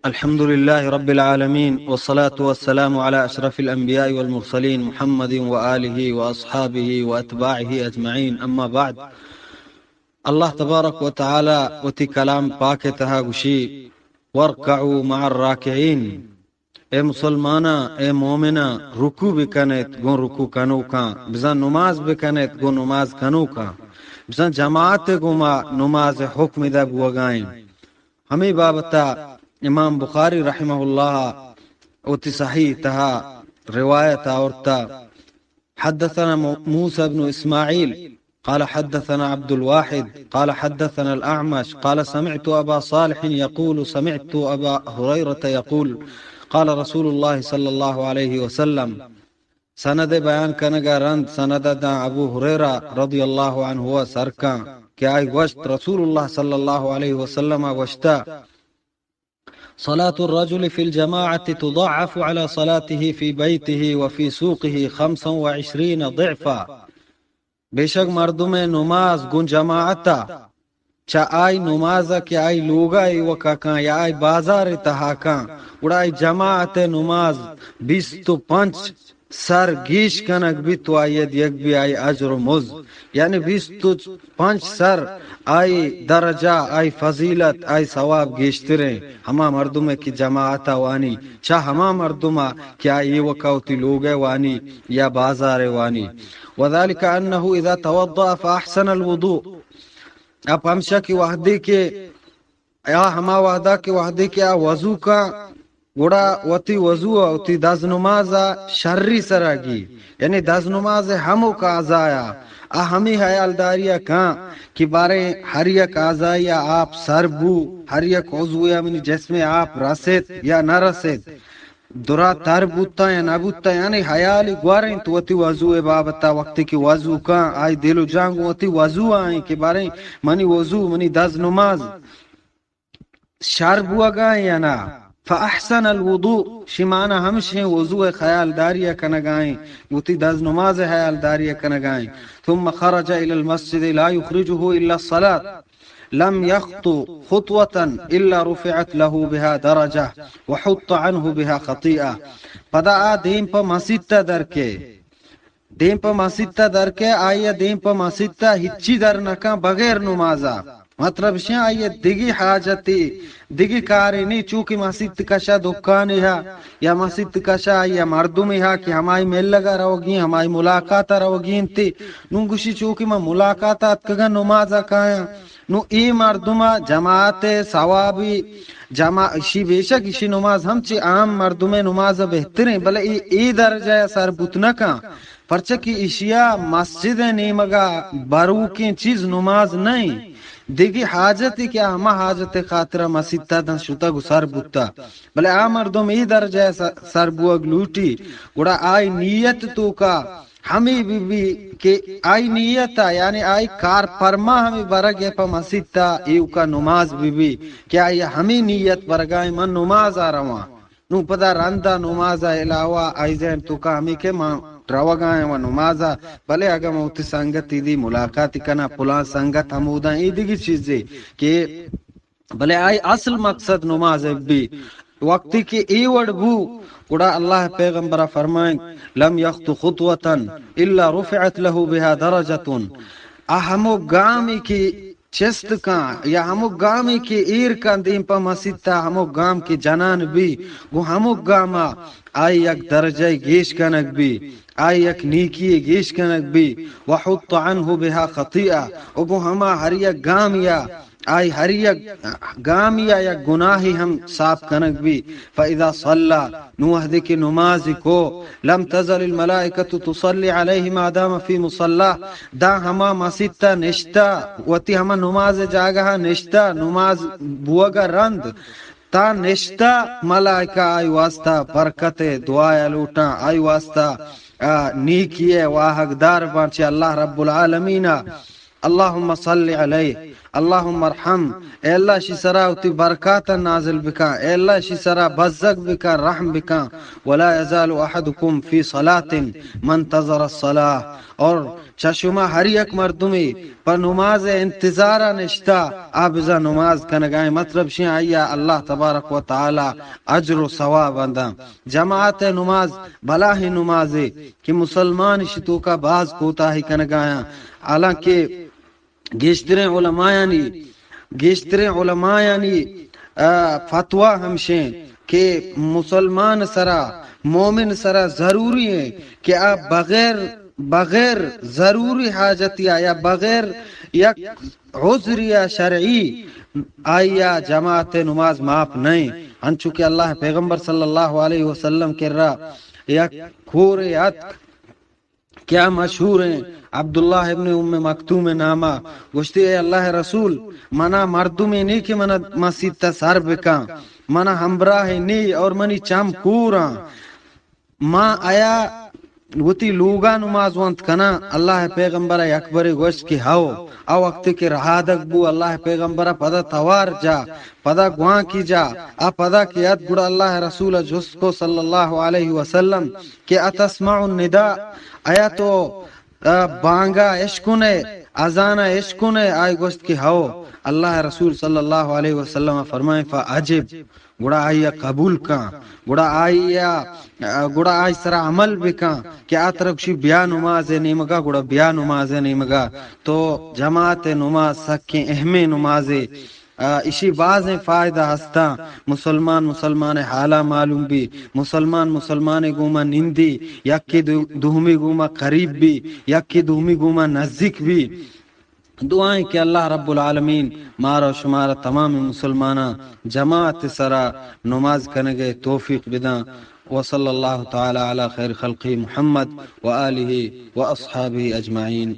الحمد لله رب العالمين، والصلاة والسلام على أشرف الأنبياء والمرسلين، محمد وآله وأصحابه وأتباعه أجمعين. أما بعد، اللہ تبارک و تعالی وتی کلام پاک ءِ تہا گوشی، وارکعوا مع الراکعین، اے مسلماناں، اے مومناں، رکوع بکن ات گوں رکوع کنوکاں، بزاں نماز بکن ات گوں نماز کنوکاں، بزاں جماعت ءِ گوما نماز ءِ حکم ادا بوگا ایں۔ ہمے بابت ءَ امام بخاری رحمہ اللہ ءَ وتی صحیح ءِ تہا روایت آورتا، حدثنا مو-، موسى بن إسماعيل قال حدثنا عبد الواحد قال حدثنا الأعمش قال سمعت أبا صالح يقول سمعت أبا هريرة يقول قال رسول الله صلى الله عليه وسلم. سند ءِ بیان کنگ ءَ رند سند ءَ داں ابو ہریرہ رضی اللہ عنہ ءَ سر کاں کہ آئی گوشت، رسول اللہ صلی اللہ علیہ وسلم ءَ گوشتہ، صلاة الرجل في الجماعة تضاعف على صلاته في بيته وفي سوقه خمسا وعشرين ضعفا. بیشک مردم ءِ نماز گوں جماعت ءَ، چہ آئی نماز ءَ کہ آئی لوگ ءَ ایوک ءَ کاں یا آئی بازار ءِ تہا کاں، گڑا آئی جماعت ءِ نماز بیست و پنچ سر گیش کنگ بیت و آئی ءَ دیگ بی آئی اجر و مز، یعنی بیست و پنچ سر آئی درجہ، آئی فضیلت، آئی ثواب گیشتریں ہما مردم ءَ کہ جماعت ءَ وانی، چہ ہما مردم ءَ کہ آ ایوک ءَ وتی لوگ ءَ وانی یا بازار ءَ وانی۔ وذلك أنه إذا توضأ فأحسن الوضوء. آ پمشا کہ وہدے کہ آ ہما وہدا کہ وہدے کہ آ وضو کاں، گڑا وتی وضو ءَ وتی دزنماز ءَ شری سرا گی، یعنی دزنماز ءِ ہمک اعضایا آ ہمے ہیالداری ءَ کاں کہ باریں ہر یک اعضائی ءَ آپ سر بو، ہر یک عضوے ءَ منی جسم ءَ آپ رست یا نہ رست، درا تر بوتاں یا نہ بوتاں، یعنی ہیالی گور انت وتی وضو ءِ بابت ءَ۔ وقتی کہ وضو کاں، آئی دل و جان گوں وتی وضو ءَ ایں کہ باریں منی وضو، منی دزنماز شر بوگا ایں یا نہ؟ فأحسن الوضوء، شی معنی ہمشیں وضو ءِ خیالداری ءَ کنگا ایں، وتی دزنماز ءِ خیالداری ءَ کنگا ایں۔ ثم خرج إلى المسجد لا يخرجه إلا الصلاة، لم يخط خطوة إلا رفعت له بها درجة وحط عنه بها خطيئة۔ پدا آ دیم پہ مسیت ءَ در کے، دیم پہ مسیت ءَ در کے، آئی ءَ دیم پہ مسیت ءَ ہچی در نہ کن بغیر نماز ءَ۔ مطلب شیں آئی ءَ دگی حاجتے، دگی کارے نی، چو کہ مسیت کشا دکانے ہا یا مسیت کشا آئی ءَ مردمے ہا کہ ہمائی ملگ ءَ روگی، ہمائی ملاقات ءَ روگی انت۔ نوں گوشی چو کہ من ملاقات ءَ اتکگاں نماز ءَ کایاں۔ نوں اے مردم ءَ جماعت ءِ ثوابی جما-، اشی بیشک اشی نماز ہم چہ عام مردم ءِ نماز ءَ بہتریں، بلے اے، اے درجہ ءَ سر بوت نہ کن۔ پرچا کہ ایشیا مسجد ءِ نیمگا بروکیں چیز نماز نہ انت۔ دگہ حاجتے کہ آ ہما حاجت ءِ خاطرا مسیت ءَ داں شتگ و سر بوتہ۔ بلے آ مردم اے درجہ ءَ س-، سر بوگ لوٹی، گڑا آئی نیت توکا ہمے بہ بی کہ آئی نیت ءَ، یعنی آئی کار پرما ہمے برگ ءَ پہ مسیت ءَ ایوکا نماز بہ بی کہ آئی ہمے نیت برگا ایں من نماز ءَ رواں۔ نوں پدا رندا نماز ءَ علاوہ آئی ذہن توکا ہمے کہ من روگا ایں و نماز ءَ، بلے اگاں من وتی سنگتے دی ملاقاتے کناں، پلان سنگت ہموداں، اے دگہ چیزے کہ، بلے آئی اصل مقصد نماز بی۔ وقتی کہ اے وڑ بو، گڑا اللہ پیغمبر فرمائیں، لم يخط خطوة إلا رفعت له بها درجة۔ آ ہمو گامی کہ چست کاں یا ہمو گامی کہ ایر کاں دیم پہ مسیت ءَ، ہمو گام کہ جنان بی، گوں ہمو گاما آئی یک درجہ گیش کنگ بی، آئی یک نیکی گیش کنگ بی۔ وحط عنه بها خطيئة، و گوں ہما ہر یک گامیا، آئی ہر یک گامیا یک گناہی ہم صاف کنگ بی۔ فإذا صلى، نوں وہدے کہ نمازی کو، لم تزل الملائكة تصلي عليه ما دام في مصلاه، داں ہما مسیت ءَ نشتہ، وتی ہما نماز ءِ جاگہ ءَ نشتہ، نماز بوگ ءَ رند، تاں نشتہ ملائکہ آئی واسطہ برکت ءِ دعا ءَ لوٹاں، آئی واسطہ، آ، نیکی ءِ واہگدار باں چہ اللہ رب العالمین ءَ۔ اللهم صل عليه، اللهم ارحم، اے اللہ شی سرا وتی برکات نازل بکن، اے اللہ شی سرا بزگ بکن، رحم بکن۔ ولا يزال احدكم في صلاة ما انتظر الصلاة، اور چہ شما ہر یک مردمے پہ نماز انتظارا نشتا، آ بزاں نماز کنگائیں، مطلب شی آئیا اللہ تبارک و تعالی اجر و ثواب داں۔ جماعت نماز بلاہیں نمازے کہ مسلمان شی توکا باز کوتاہی کنگایاں، حالانکہ گیشتریں علمایانی، گیشتریں علمایانی، آ، فتویٰ ہمشیں کہ مسلمان سرا، مومن سرا ضروری ہیں کہ آ بغیر، بغیر ضروری حاجتیا یا بغیر یک عذریا شرعی آئیا جماعت نماز ماپ نہیں۔ انچو کہ اللہ پیغمبر صلی اللہ علیہ وسلم کرا یک کورے اتک کہ آ مشہور ہیں عبداللہ ابن ام مکتوم نامہ، گوشتی، اے اللہ رسول، منا مردمے نی کہ منا مسیت سر بکن، منا ہمراہ نی اور منی چم کوراں، ما آیا وتی لوگا نماز وانت کناں؟ اللہ پیغمبر یک برے گوشت کہ ہو۔ آ وقت کہ رہادگ بو، اللہ پیغمبر پدا توار جا، پدا گوانکی جا، آ پدا کہ ات گڑا اللہ رسول جست کو صلی اللہ علیہ وسلم کہ اتسمع النداء، آیا تو، آ، بانگا اشکنے، اذانا اشکنے؟ آئی گوشت کہ ہو۔ اللہ رسول صلی اللہ علیہ وسلم فرمائیں، فاجب، گڑا آئی قبول کن، گڑا آئی، آ، گڑا آئی سرا عمل بکن کہ آ ترا گوشی بیا نماز نیمگا، گڑا بیا نماز نیمگا۔ تو جماعت نماز سکیں اہمیں نمازے۔ آ، اشی بازیں فائدہ ہستاں۔ مسلمان مسلمان حالا معلوم بی، مسلمان مسلمان گوما نندی، یکی دو-، دومی گوما قریب بی، یکی دومی گوما نزدیک بی۔ دعائیں کہ اللہ رب العالمین مارا و شمارا تمام مسلماناں جماعت سرا نماز کنگے توفیق بداں۔ وصلی اللہ تعالی علی خیر خلقہ محمد و آلہ و اصحابہ اجمعین۔